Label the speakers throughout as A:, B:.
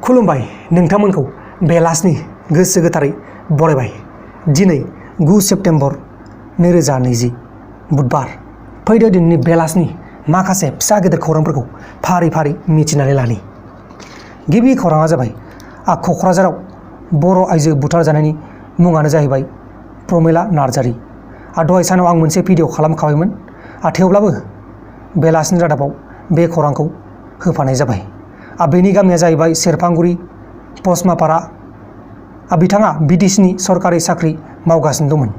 A: खुलुमबाय नोंथांमोनखौ बेलासिनि गोसो गोथारै बरायबाय। दिनै 9 सेप्तेम्बर 2020 बुधबार। फैदो दिनैनि बेलासिनि माखासे फिसा गेदेर खौरांफोरखौ फारि फारि मिथिनानै लानि। गिबि खौराङा जाबाय क'क्राझाराव बर' आइजो बुथारजानायनि मुङानो जाहैबाय प्रमिला नार्जारी। दहाय सानाव आं मोनसे भिडिअ खालामखाबायमोन, थेवब्लाबो बेलासिनि रादाबाव बे खौरांखौ होफानाय जाबाय। बेनि गामिया जाहैबाय सेरफांगुरि पस्मापारा। बिथाङा बिटिसिनि सरकारि साख्रि मावगासिनो दंमोन।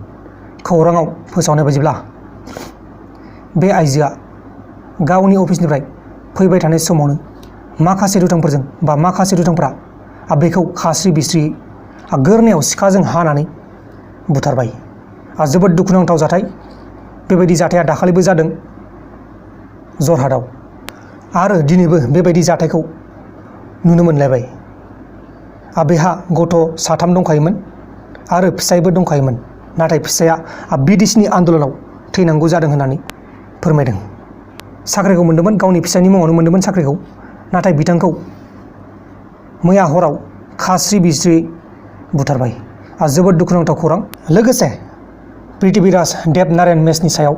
A: खौराङाव फोसावनाय बायदिब्ला बे आइजोआ गावनि अफिसनिफ्राय फैबाय थानाय समावनो माखासे दुथांफोरा बेखौ खास्रि बिस्रियै गोरनायाव सिखाजों हानानै बुथारबाय। जोबोद दुखुनांथाव जाथाय। बेबायदि जाथाया दाखालिबो जादों जरहाटआव, आरो दिनैबो बेबायदि जाथायखौ नुनो मोनलायबाय। बेहा गथ' 3 दंखायोमोन आरो फिसायबो दंखायोमोन, नाथाय फिसाया बिटिसिनि आन्दोलनाव थैनांगौ जादों होननानै फोरमायदों। साख्रिखौ मोन्दोंमोन, गावनि फिसायनि मुङावनो मोन्दोंमोन साख्रिखौ, नाथाय बिथांखौ मैया हराव खास्रि बिस्रियै बुथारबाय। जोबोद दुखुनांथाव खौरां। लोगोसे पृथ्वीराज देब नारायण मेसनि सायाव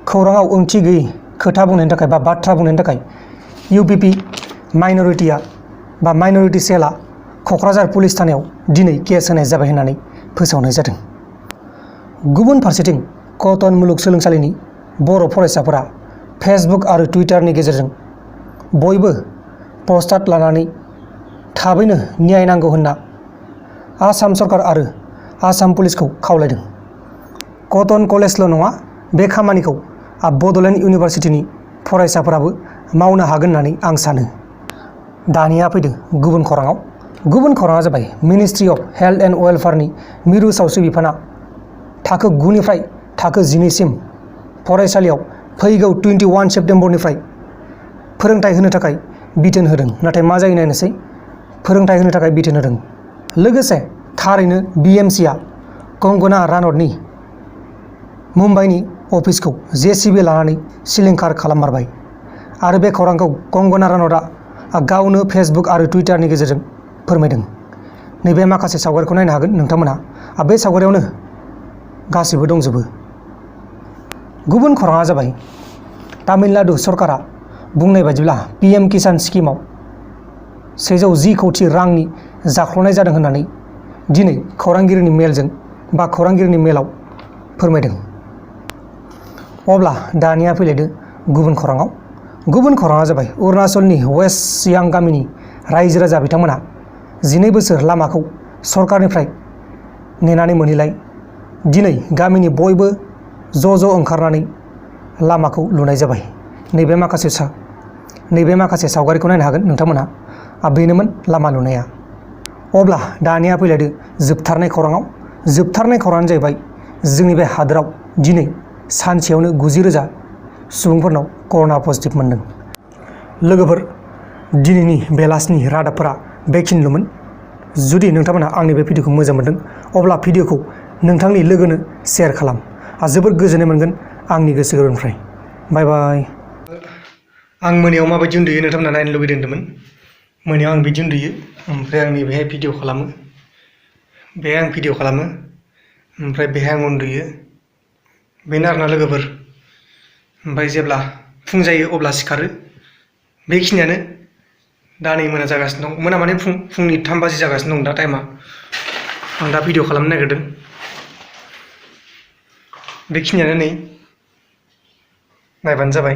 A: खौराङाव ओंथि गैयै खोथा बुंनायनि थाखाय बा बाथ्रा बुंनायनि थाखाय इउपिपि माइनरिटि सेलआ क'क्राझार पुलिस थानायाव दिनै केस होनाय जाबाय होननानै फोसावनाय जादों। गुबुन फारसेथिं कटन मुलुगसोलोंसालिनि बर' फरायसाफोरा फेसबुक आरो टुइटारनि गेजेरजों बयबो पस्टार लानानै थाबैनो न्याय नांगौ होनना आसाम सरकार आरो आसाम पुलिसखौ खावलायदों। कटन कलेजल' नङा, बे खामानिखौ बड'लेण्ड इउनिभारसिटिनि फरायसाफोराबो मावनो हागोन होननानै आं सानो। दानिया फैदो गुबुन खौराङाव। गुबुन खौराङा जाबाय मिनिस्ट्रि अफ हेल्थ एन्ड वेलफेयारनि मिरु सावस्रि बिफाना थाखो 9 निफ्राय थाखो 12 सिम फरायसालियाव फैगौ 21 सेप्तेम्बरनिफ्राय फोरोंथाय होनो थाखाय बिथोन होदों। नाथाय मा जायो नायनोसै। फोरोंथाय होनो थाखाय बिथोन होदों। लोगोसे थारैनो बिएमसिआ कंगना रानौतनि मुम्बाइनि अफिसखौ JCB लानानै सिलिंखार खालाममारबाय। आरो बे खौरांखौ कंगना रानौतआ गावनो फेसबुक आरो टुइटारनि गेजेरजों फोरमायदों। नैबे माखासे सावगारिखौ नायनो हागोन नोंथांमोनहा। बे सावगारियावनो गासैबो दंजोबो। गुबुन खौराङा जाबाय तामिलनाडु सरकारा बुंनाय बायदिब्ला PM किसान स्किमाव 110 कौटि रांनि जाख्ल'नाय जादों होननानै दिनै खौरांगिरिनि मेलाव फोरमायदों। अब्ला दानिया फैलायदो गुबुन खौराङाव। गुबुन खौराङा जाबाय अरुणाचलनि वेस्ट सियां गामिनि रायजो राजा बिथांमोना 12 बोसोर लामाखौ सरकारनिफ्राय नेनानै मोनैलाय दिनै गामिनि बयबो ज' ओंखारनानै लामाखौ लुनाय जाबाय। नैबे माखासे सावगारिखौ नायनो हागोन नोंथांमोनहा। बेनोमोन लामा लुनाया। अब्ला दानिया फैलायदो जोबथारनाय खौराङाव। जोबथारनाय खौराङानो जाहैबाय जोंनि बे हादोराव दिनै सानसेयावनो 90,000 सुबुंफोरनाव कर'ना पजिटिभ मोनदों। लोगोफोर, दिनैनि बेलासिनि रादाबफोरा बेखिनिल'मोन। जुदि नोंथांमोनहा आंनि बे भिडिअखौ मोजां मोनदों, अब्ला भिडिअखौ नोंथांनि लोगोनो शेयार खालाम। जोबोद गोजोननाय मोनगोन आंनि गोसो गोरबोनिफ्राय। बाय बाय। आं मोनायाव माबायदि उन्दुयो नोंथांमोनहा नायनो लुबैदों होनदोंमोन। मोनायाव आं बिदि उन्दुयो, ओमफ्राय आं नैबेहाय भिडिअ खालामो, बेहाय आं भिडिअ खालामो, ओमफ्राय बेहाय आं उन्दुयो। बेनो आरोना लोगोफोर। ओमफ्राय जेब्ला फुं जायो अब्ला सिखारो। बेखिनियानो। दा नै मोना जागासिनो दं, मोना माने फुंनि 3 बाजि जागासिनो दं दा टाइमा। आं दा भिडिअ खालामनो नागिरदों। बेखिनियानो। नै नायबानो जाबाय।